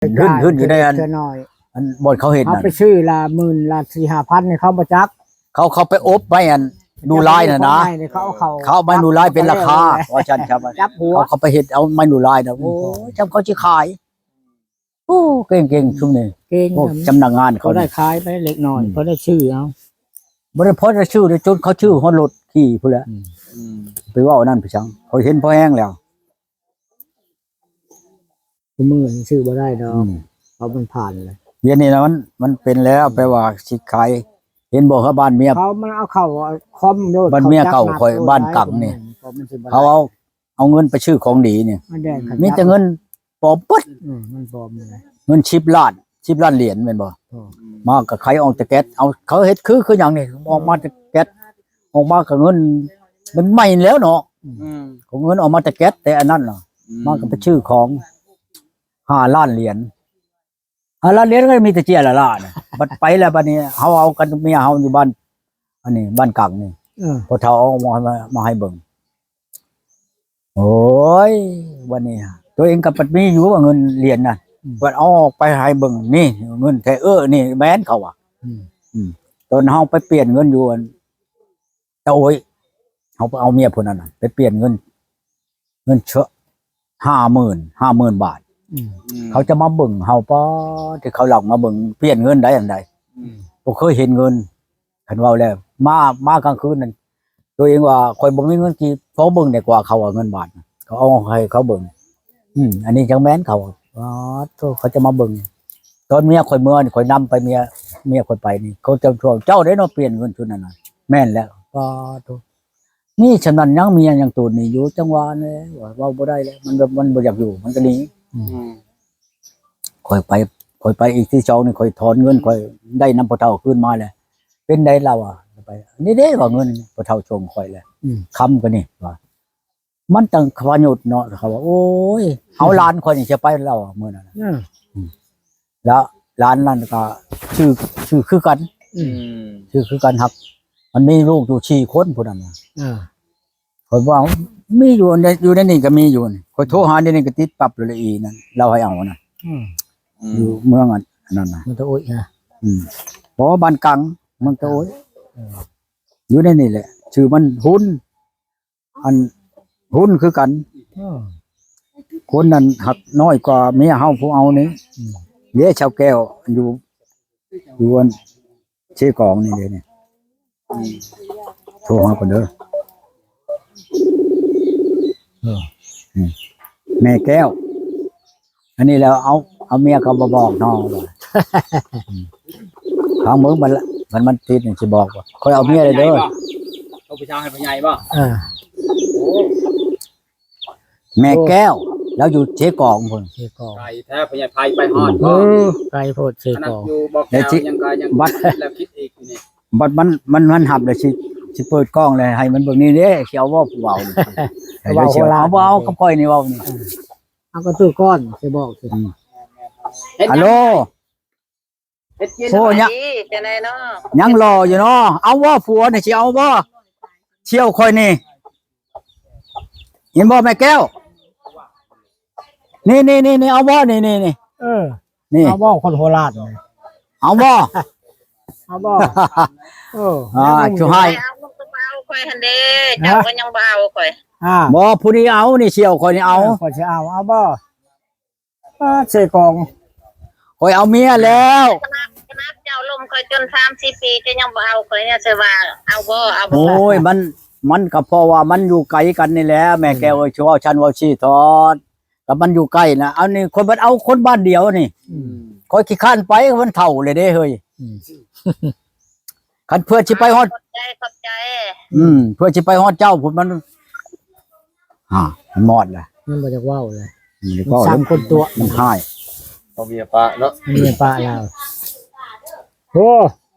ຂຶ້ນ ຂຶ້ນຢູ່ໃນອັນ ເທື່ອໜ້ອຍ ອັນບ່ອນເຂົາເຮັດ ເຮົານັ້ນ ໄປຊື້ລະໝື່ນລະສີ່ຫ້າພັນນີ້ ເຂົາບໍ່ຈັກ ເຂົາ ເຂົາໄປອົບໄມ້ອັນດູລາຍນັ້ນນະ ເຂົາເອົາເຂົ້າ ເຂົາເອົາໄມ້ດູລາຍເປັນລາຄາ ວ່າຊັ້ນຊະ ຈັບຫົວ ເຂົາ ເຂົາໄປເຮັດເອົາໄມ້ດູລາຍນະ ອືມ ໂອ້ຍ ຈຳເຂົາຊິຂາຍ ໂອ້ ເກັ່ງໆ ຊຸມນີ້ ເກັ່ງ ພວກຈຳນັກງານເຂົາ ພໍໄດ້ຂາຍໄປເລັກນ້ອຍ ອືມ ພໍໄດ້ຊື້ເອົາ ບໍ່ໄດ້ພໍໄດ້ຊື້ເດ້ ຈົນເຂົາຊື້ຮອດລົດຂີ່ພຸ້ນແຫຼະ ອືມ ອືມ ໄປເວົ້ານັ້ນໄປສັງ ຂ້ອຍເຫັນພໍແຮງແລ້ວ ຄູ່ມື້ນີ້ຊື້ບໍ່ໄດ້ດອກ ອືມ ເພາະມັນຜ່ານແລ້ວ ດຽວນີ້ນະ ມັນ ມັນເປັນແລ້ວ ອືມ ແປວ່າຊິຂາຍ ເຫັນບໍ່ ເຮືອນບ້ານເມຍ ເຂົາມັນເອົາເຂົ້າຄອມໂລດ ບ້ານເມຍເກົ່າຂ້ອຍ ເຂົາຈັກໜັກ ບ້ານກັງນີ້ ເຂົາມັນຊິບໍ່ໄດ້ ເຂົາເອົາ ເອົາເງິນໄປຊື້ຂອງດີນີ້ ມັນແດງ ມີແຕ່ເງິນປອມເບິດ ອືມ ມັນປອມເລີຍ ເງິນສິບລ້ານ ສິບລ້ານຫຼຽນແມ່ນບໍ່ ໂອ້ ມາກໍໄຂອອກແຕ່ແກັດ ເອົາ ເຂົາເຮັດຄື ຄືຫຍັງນີ້ ອອກມາແຕ່ແກັດ ອອກມາກໍເງິນ ມັນໃໝ່ແລ້ວເນາະ ອືມ ຂອງເງິນອອກມາແຕ່ແກັດ ແຕ່ອັນນັ້ນນະ ອືມ ມາກໍໄປຊື້ຂອງ ຫ້າລ້ານຫຼຽນ ຫ້າລ້ານຫຼຽນກໍມີແຕ່ເຈ້ຍລະລ້ານ ບັດໄປແລ້ວ ບັດນີ້ເຮົາເອົາກັນເມຍເຮົາຢູ່ບ້ານ ອັນນີ້ ບ້ານກັງນີ້ ເອີ ພໍ່ເຖົ້າເອົາມາ ມາໃຫ້ເບິ່ງ ໂອ້ຍ ບັດນີ້ຕົວເອງກໍບັດມີຢູ່ວ່າເງິນຫຼຽນນະ ອືມ ບັດເອົາອອກໄປໃຫ້ເບິ່ງ ນີ້ເງິນແທ້ ເອີ ນີ້ແມ່ນ ເຂົາວ່າ ອືມ ອືມ ຕອນເຮົາໄປປ່ຽນເງິນຢູ່ອັນ ຕາໂອ້ຍ ເຮົາໄປເອົາເມຍຜູ້ນັ້ນນະ ໄປປ່ຽນເງິນ ເງິນເຊາະ ຫ້າໝື່ນ ຫ້າໝື່ນບາດ ອືມ ອືມ ເຂົາຈະມາເບິ່ງເຮົາ ປາດ ທີ່ເຂົາຫຼັກມາເບິ່ງ ປ່ຽນເງິນໄດ້ອັນໃດ ອືມ ບໍ່ເຄີຍເຫັນເງິນ ຄັນເວົ້າແລ້ວ ມາ ມາກາງຄືນນັ້ນ ຕົວເອງວ່າ ຂ້ອຍບໍ່ມີເງິນກີບ ຂໍເບິ່ງແດ່ກວ່າ ເຂົາວ່າເງິນບາດ ເຂົາເອົາໃຫ້ເຂົາເບິ່ງ ອືມ ອັນນີ້ຈັ່ງແມ່ນເຂົາ ປາດໂທ້ ເຂົາຈະມາເບິ່ງ ຕອນເມຍຂ້ອຍເມືອນີ້ ຂ້ອຍນຳໄປເມຍ ເມຍຂ້ອຍໄປນີ້ ເຂົາຈະທວງ ເຈົ້າເດ້ເນາະ ປ່ຽນເງິນຊຸດນັ້ນນະ ແມ່ນແລ້ວ ປາດໂທ້ ນີ້ສຳນັ້ນຍັງເມຍຍັງໂຕນນີ້ຢູ່ ຈັ່ງວ່າແຫຼະ ເວົ້າບໍ່ໄດ້ແຫຼະ ມັນ ມັນບໍ່ຢາກຢູ່ ມັນກໍໜີ ອືມ ອືມ ຂ້ອຍໄປ ຂ້ອຍໄປອີກທີສອງນີ້ ຂ້ອຍຖອນເງິນ ຂ້ອຍໄດ້ນຳພໍ່ເຖົ້າຄືນມາແລ້ວ ເປັນໃດລາວວ່າ ໄປ ນີ້ເດ້ວ່າເງິນພໍ່ເຖົ້າສົ່ງຂ້ອຍແລ້ວ ອືມ ຄຳກໍນີ້ວ່າ ມັນຈັ່ງຂະຫຍົດເນາະ ເຂົາວ່າ ໂອ້ຍ ເອົາຫຼານຂ້ອຍນີ້ຊິໄປແລ້ວມື້ນັ້ນ ອືມ ອືມ ແລ້ວຫຼານນັ້ນກໍຊື່ ຊື່ຄືກັນ ອືມ ຊື່ຄືກັນ ຮັກ ມັນມີລູກຢູ່ສີ່ຄົນຜູ້ນັ້ນນະ ເອີ ຂ້ອຍວ່າມີຢູ່ໃນ ຢູ່ໃນນີ້ກໍມີຢູ່ນີ້ ຂ້ອຍໂທຫາດຽວນີ້ກໍຕິດປັບຢູ່ລະອີນັ້ນ ລາວໃຫ້ເອົານະ ອືມ ຢູ່ເມືອງອັນ ອັນນັ້ນນະ ມັນຕະໂອ້ຍນະ ອືມ ບໍ່ ບ້ານກັງ ເມືອງຕະໂອ້ຍ ເອີ ຢູ່ໃນນີ້ແຫຼະ ຊື່ມັນຮຸນ ອັນຮຸນຄືກັນ ເອີ ຄົນນັ້ນຮັກນ້ອຍກວ່າເມຍເຮົາຜູ້ເອົານີ້ ອືມ ເດ້ ຊາວແກ້ວ ຢູ່ ຢູ່ອັນເຊກອງນີ້ເດ້ນີ້ ອືມ ໂທຫາກ່ອນເດີ ເອີ ອືມ ແມ່ແກ້ວ ອັນນີ້ແລ້ວເອົາ ເອົາເມຍກໍບໍ່ບອກເນາະ ອືມ ຟັງເບິ່ງ ມັນ ມັນ ມັນຕິດນີ້ຊິບອກວ່າ ຂ້ອຍເອົາເມຍແລ້ວເດີ ໂທໄປຊາວໃຫ້ພໍ່ໃຫຍ່ບໍ່ ເອີ ແມ່ແກ້ວ ລາວຢູ່ເຊກອງພຸ້ນ ເຊກອງ ໄກແທ້ ພໍ່ໃຫຍ່ໄພໄປຮອດບໍ່ ເອີ ໄກໂພດເຊກອງ ອັນນັ້ນຢູ່ບໍ່ແກ້ວ ຍັງກໍຍັງ ບັດ ແລ້ວຄິດອີກນີ້ ບັດມັນ ມັນ ມັນຮັບແລ້ວຊິ ຊິເປີດກ້ອງແລ້ວໃຫ້ມັນເບິ່ງ ນີ້ເດ້ ຊິເອົາບໍ່ຜູ້ເວົ້ານີ້ ເວົ້າໂຄລາດ ເອົາບໍ່ເອົາກັບຂ້ອຍນີ້ເວົ້ານີ້ ເອີ ເອົາກໍຕູ້ກ່ອນຊິບອກຊິ ອືມ ເຮັດຫຍັງ ຮັລໂຫຼ ເຮັດກິນ ໂອ້ ຍັງ ສະບາຍດີ ຈັ່ງໃດເນາະ ຍັງຫຼໍ່ຢູ່ເນາະ ເອົາບໍ່ຜົວນີ້ ຊິເອົາບໍ່ ສ່ຽວຂ້ອຍນີ້ ເຫັນບໍ່ແມ່ແກ້ວ ນີ້ໆໆ ເອົາບໍ່ ນີ້ໆ ເອີ ນີ້ ເອົາບໍ່ ຄົນໂຄລາດນີ້ ເອົາບໍ່ ເອົາບໍ່ ເອີ ອ່າ ຈຸໃຫ້ ເອົາລູກກໍມາເອົາຂ້ອຍຫັ້ນເດ້ ເຈົ້າກໍຍັງບໍ່ເອົາຂ້ອຍ ອ່າ ບໍ່ ຜູ້ນີ້ເອົາ ນີ້ສ່ຽວຂ້ອຍນີ້ເອົາ ເອີ ຂ້ອຍຊິເອົາ ເອົາບໍ່ ອ່າ ເຊກອງ ຂ້ອຍເອົາເມຍແລ້ວ ຂະໜາດ ຂະໜາດເຈົ້າລົມຂ້ອຍຈົນສາມສີ່ປີ ເຈົ້າຍັງບໍ່ເອົາຂ້ອຍ ຍັງຊິວ່າເອົາບໍ່ ເອົາບໍ່ ໂອ້ຍ ມັນ ມັນກໍເພາະວ່າມັນຢູ່ໄກກັນນີ້ແຫຼະ ແມ່ແກ້ວເອີຍ ຊິເວົ້າຊັ້ນເວົ້າຊີ້ທອດ ກໍມັນຢູ່ໃກ້ນະ ອັນນີ້ຂ້ອຍບັດເອົາຄົນບ້ານດຽວນີ້ ອືມ ຂ້ອຍຂີ້ຄ້ານໄປ ມັນເຖົ້າແລ້ວເດ້ເຮີ້ຍ ອືມ ຄັນເພື່ອຊິໄປຮອດ ຂອບໃຈ ຂອບໃຈ ອືມ ເພື່ອຊິໄປຮອດເຈົ້າພຸ້ນ ມັນ ອ່າ ມັນມອດແຫຼະ ມັນບໍ່ຢາກເວົ້າແຫຼະ ມັນບໍ່ຢາກເວົ້າ ມັນສ້າງຄົນຕົວະ ມັນຮ້າຍ ເອົາເມຍປະເນາະ ເອົາເມຍປະລາວ ໂອ້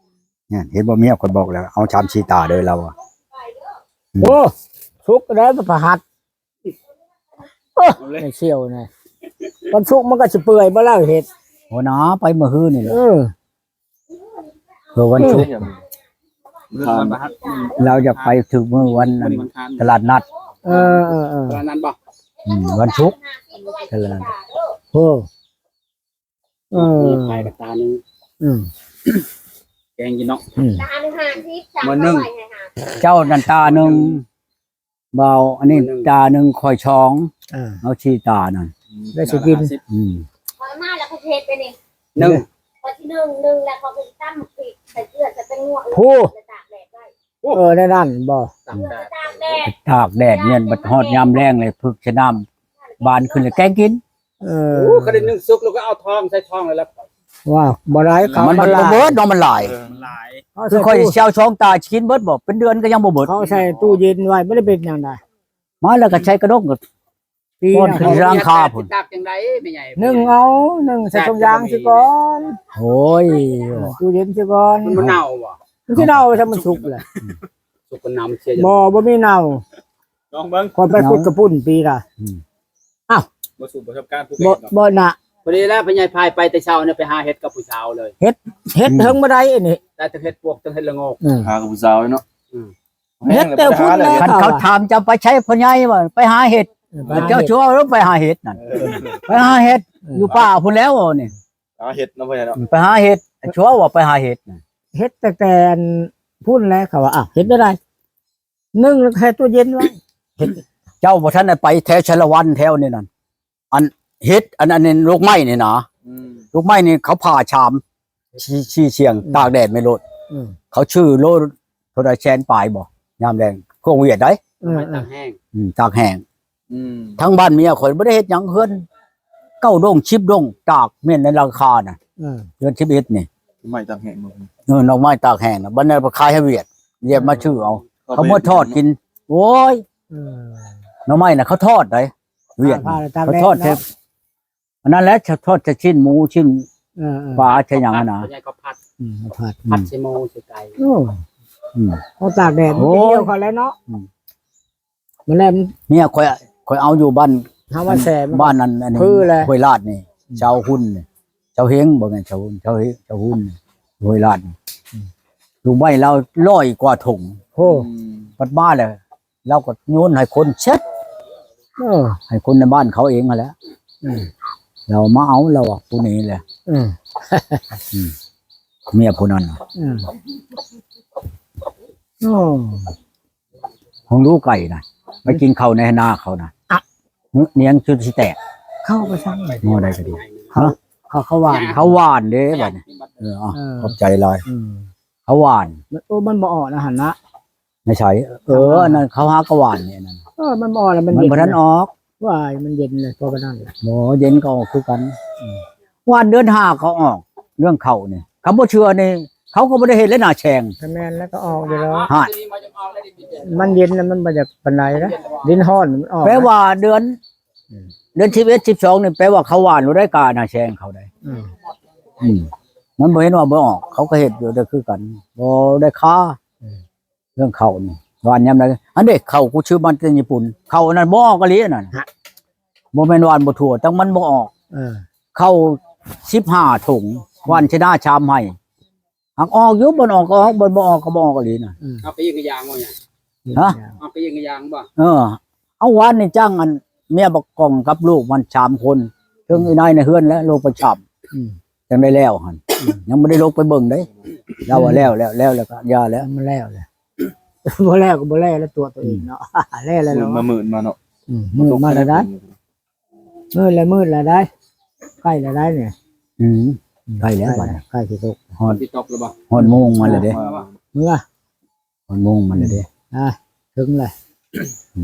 ແມ່ນ ເຫັນບໍ່ ເມຍຂ້ອຍບອກແລ້ວ ເອົາສາມສີ່ຕາເດີລາວວ່າ ໂອ້ ສຸກແລ້ວພະຫັດ ໂອ້ ໄດ້ສ່ຽວນະ ວັນສຸກມັນກໍຊິເປື່ອຍບໍ່ລາວເຮັດ ໂອ້ນາ ໄປມື້ຮືນີ້ແຫຼະ ເອີ ເອີ ວັນສຸກ ລາວຢາກໄປຖືກມື້ວັນ ວັນ ຕະຫຼາດນັດ ເອີ ເອີ ເອີ ຕະຫຼາດນັດບໍ່ ອືມ ວັນສຸກ ຕະຫຼາດນັດ ໂອ້ ເອີ ມີພາຍກັບຕາໜຶ່ງ ອືມ ແກງກິນເນາະ ອືມ ຕາໜຶ່ງຫ້າສິບ ມາໜຶ່ງ ເຈົ້ານັ້ນຕາໜຶ່ງ ບ່າວ ອັນນີ້ ໜຶ່ງ ຕາໜຶ່ງ ຂ້ອຍສອງ ເອີ ເອົາສີ່ຕານັ້ນ ອືມ ໄດ້ຊິກິນ ອືມ ຂ້ອຍມາແລ້ວຂ້ອຍຊິເຮັດໄປນີ້ ໜຶ່ງ ຂ້ອຍຊິໜຶ່ງ ໜຶ່ງແລ້ວຂ້ອຍກໍຊິຕຳພລິກໃສ່ເກືອໃສ່ແປ້ງນົວ ຜູ້ ແລ້ວຕາກແດດໄວ້ ເອີ ແນວນັ້ນບໍ່ ຕາກແດດ ຕາກແດດ ຕາກແດດແມ່ນ ບັດຮອດຍາມແລ້ງເລີຍ ຜຶກໃສ່ນ້ຳບານຂຶ້ນແລ້ວແກງກິນ ເອີ ໂອ້ ຄັນໄດ້ໜຶ່ງສຸກແລ້ວກໍເອົາທອງໃສ່ທອງແລ້ວ ວ້າວ ບໍ່ໄດ້ ເຂົາ ມັນ ມັນບໍ່ເບິດເນາະ ມັນຫຼາຍ ເອີ ມັນຫຼາຍ ຄືຂ້ອຍຊິເອົາສອງຕາຊິກິນເບິດບໍ່ ເປັນເດືອນກໍຍັງບໍ່ເບິດ ເຂົາໃສ່ຕູ້ເຢັນໄວ້ ບໍ່ໄດ້ເປັນຫຍັງໃດ ມາແລ້ວກໍໃສ່ກະດົງກໍ ປີ ປ້ອນຂຶ້ນຫຼັງຄາພຸ້ນ ຕາກຈັ່ງໃດແມ່ໃຫຍ່ ໜຶ່ງເອົາ ໜຶ່ງໃສ່ຖົງຢາງຊິກ່ອນ ໂອ້ຍ ຕູ້ເຢັນຊິກ່ອນ ມັນບໍ່ເນົ່າບໍ່ ມັນຊິເນົ່າຊະ ມັນສຸກແຫຼະ ສຸກກໍເນົ່າ ມັນເສຍ ບໍ່ ບໍ່ມີເນົ່າ ລອງເບິ່ງ ຂ້ອຍໄປຂຸດກະປຸ້ນປີລະ ອືມ ອ້າວ ບໍ່ສູ້ປະສົບການຜູ້ເປັນ ບໍ່ນະ ພໍດີແລ້ວ ພໍ່ໃຫຍ່ພາຍໄປແຕ່ເຊົ້ານີ້ ໄປຫາເຫັດກັບຜູ້ສາວເລີຍ ເຫັດ ເຫັດ ອືມ ເທິງບໍ່ໄດ້ອັນນີ້ ໄດ້ແຕ່ເຫັດປວກ ແຕ່ເຫັດລະໂງກ ອືມ ຫາກັບຜູ້ສາວເນາະ ອືມ ເຫັດແຕ່ພຸ້ນແຫຼະ ຄັນເຂົາຖາມເຈົ້າໄປໃສ ພໍ່ໃຫຍ່ວ່າໄປຫາເຫັດ ເອີ ເຈົ້າຊົ່ວແລ້ວໄປຫາເຫັດນັ້ນ ເອີ ໄປຫາເຫັດ ເອີ ຢູ່ປ່າພຸ້ນແລ້ວນີ້ ຫາເຫັດເນາະ ພໍ່ໃຫຍ່ເນາະ ໄປຫາເຫັດ ຊົ່ວວ່າໄປຫາເຫັດ ເຫັດຕັ້ງແຕ່ພຸ້ນແຫຼະ ເຂົາວ່າ ອ້າວ ເຮັດແນວໃດ ໜຶ່ງແລ້ວກໍໃສ່ຕູ້ເຢັນໄວ້ ເຫັດ ເຈົ້າບໍ່ທັນໄດ້ໄປແຖວສາລະວັນແຖວນີ້ນັ້ນ ອັນເຫັດ ອັນ ອັນນີ້ລູກໄມ້ນີ້ນະ ອືມ ລູກໄມ້ນີ້ເຂົາຜ່າຊາມ ຊີ້ ຊີ້ຊ່ຽງ ອືມ ຕາກແດດໄວ້ໂລດ ອືມ ເຂົາຊື້ໂລເທົ່າໃດ ແສນປາຍບໍ່ ຍາມແລງ ຂອງຫວຽດໃດ໋ ອືມ ຕາກແຫ້ງ ອືມ ຕາກແຫ້ງ ອືມ ທາງບ້ານເມຍຂ້ອຍບໍ່ໄດ້ເຮັດຫຍັງ ເຮືອນເກົ້າດົງ ສິບດົງ ຕາກແມ່ນໃນຫຼັງຄານະ ອືມ ເດືອນສິບເອັດນີ້ ໄມ້ຕາກແຫ້ງ ເອີ ດອກໄມ້ຕາກແຫ້ງນະ ບັດນັ້ນໄປຂາຍໃຫ້ຫວຽດ ຫວຽດມາຊື້ເອົາ ເຂົາເອົາໄປ ເຂົາມາທອດກິນ ໂອ້ຍ ເອີ ໜໍ່ໄມ້ນະ ເຂົາທອດໃດ໋ ຫວຽດ ເຂົາທອດແຕ່ ອັນນັ້ນແຫຼະ ທອດແຕ່ຊີ້ນໝູ ຊີ້ນ ເອີໆ ປາ ຊີ້ນຫຍັງຫັ້ນນະ ສ່ວນໃຫຍ່ກໍຜັດ ອືມ ຜັດ ອືມ ຜັດໃສ່ໝູໃສ່ໄກ່ ໂອ້ ອືມ ເຂົາຕາກແດດ ໂອ້ຍ ມັນກໍຫ່ຽວເຂົາແລ້ວເນາະ ອືມ ມັນແລ້ວ ເມຍຂ້ອຍ ຂ້ອຍເອົາຢູ່ບ້ານ ເຮົາມາແຊ ບ້ານນັ້ນ ອັນນີ້ ຫ້ວຍລາດນີ້ ອືມ ຊາວຮຸນນີ້ ຊາວເຮັງ ບໍ່ແມ່ນຊາວຮຸນ ຊາວເຮັງ ຊາວຮຸນນີ້ ຫ້ວຍລາດນີ້ ອືມ ລູກໄມ້ລາວຮ້ອຍກວ່າຖົງ ໂອ້ ອືມ ບັດມາແລ້ວ ລາວກໍໂຍນໃຫ້ຄົນເຊັດ ເອີ ໃຫ້ຄົນໃນບ້ານເຂົາເອງຫັ້ນແຫຼະ ອືມ ລາວມາເອົາ ລາວວ່າຜູ້ນີ້ແຫຼະ ອືມ ອືມ ເມຍຜູ້ນັ້ນນະ ອືມ ໂອ້ ຂອງລູກໄກ່ນະ ໄປກິນເຂົ້າໃນນາເຂົານະ ອະ ເໜືອງຈົນຊິແຕກ ເຂົ້າໄປຊັ້ນ ໝໍ່ໃດກໍດີ ເຂົ້າ ເຂົ້າ ເຂົ້າຫວານ ເຂົ້າຫວານເດ້ບັດນີ້ ເອີ ເອີ ຂອບໃຈຫຼາຍ ອືມ ເຂົ້າຫວານ ໂອ້ ມັນບໍ່ອອກນະຫັ້ນນະ ໃນໃສ ເອີ ອັນນັ້ນເຂົາຫາກະຫວ່ານນີ້ ອັນນັ້ນ ເອີ ມັນບໍ່ອອກແລ້ວ ມັນ ມັນບໍ່ທັນອອກ ວ້າຍ ມັນເຢັນເລີຍ ເພາະວ່ານັ້ນ ບໍ່ ເຢັນກໍອອກຄືກັນ ອືມ ຫວ່ານເດືອນຫ້າກໍອອກ ເລື່ອງເຂົ້ານີ້ ຄັນບໍ່ເຊື່ອນີ້ ເຂົາກໍບໍ່ໄດ້ເຮັດແລ້ວໜ້າແຊງ ກໍແມ່ນແລ້ວ ກໍອອກຢູ່ແລ້ວ ຮະ ມັນເຢັນແລ້ວ ມັນບໍ່ຢາກປານໃດນະ ດິນຮ້ອນມັນອອກ ແປວ່າເດືອນ ອືມ ເດືອນສິບເອັດ ສິບສອງນີ້ ແປວ່າເຂົາຫວ່ານໂລດໄດ໋ ກາໜ້າແຊງເຂົາໄດ໋ ອືມ ອືມ ມັນບໍ່ເຫັນວ່າບໍ່ອອກ ເຂົາກໍເຮັດຢູ່ ແຕ່ຄືກັນ ບໍ່ໄດ້ຄາ ອືມ ເລື່ອງເຂົ້ານີ້ ຫວ່ານຍາມໃດ ອັນເດ້ ເຂົ້າກູຊື້ມາແຕ່ຍີ່ປຸ່ນ ເຂົ້າອັນນັ້ນບໍ່ອອກອີ່ຫຼີ ອັນນັ້ນ ຮະ ບໍ່ແມ່ນຫວ່ານບໍ່ທົ່ວ ແຕ່ມັນບໍ່ອອກ ເອີ ເຂົ້າສິບຫ້າຖົງ ຫວ່ານຊະນາຊາມໄຮ່ ຫາກອອກຢູ່ ບ່ອນອອກກໍອອກ ບ່ອນບໍ່ອອກກໍບໍ່ອອກອີ່ຫຼີນະ ອືມ ເອົາໄປຍິງກະຢາງບໍ່ຫຍັງ ຮະ ເອົາໄປຍິງກະຢາງບໍ່ ເອີ ເອົາຫວ່ານນີ້ຈ້າງ ອັນ ເມຍບັກກ່ອງກັບລູກມັນສາມຄົນ ເຖິງອີ່ນາຍໃນເຮືອນແລ້ວ ລົງໄປຊຳ ອືມ ຈັ່ງໄດ້ແລ້ວຫັ້ນ ອືມ ຍັງບໍ່ໄດ້ລົງໄປເບິ່ງເດ້ ລາວວ່າແລ້ວ ອືມ ແລ້ວ ແລ້ວ ແລ້ວກໍຢ່າແລ້ວ ມັນແລ້ວແລ້ວ ບໍ່ແລ້ວກໍບໍ່ແລ້ວ ແລ້ວຕົວະຕົວເອງເນາະ ອືມ ແລ້ວແລ້ວ ມື້ມາ ມື້ມາເນາະ ອືມ ມື້ມາແລ້ວໄດ໋ ມື້ແລ້ວ ມື້ແລ້ວໄດ໋ ໃກ້ແລ້ວໄດ໋ນີ້ ອືມ ໃກ້ແລ້ວບັດນີ້ ໃກ້ຊິຕົກ ຮອດ ຊິຕົກແລ້ວບໍ່ ຮອດໂມງມາແລ້ວເດ້ ເມື່ອ ຮອດໂມງມັນແລ້ວເດ້ ອ່າ ເຖິງແລ້ວ ອື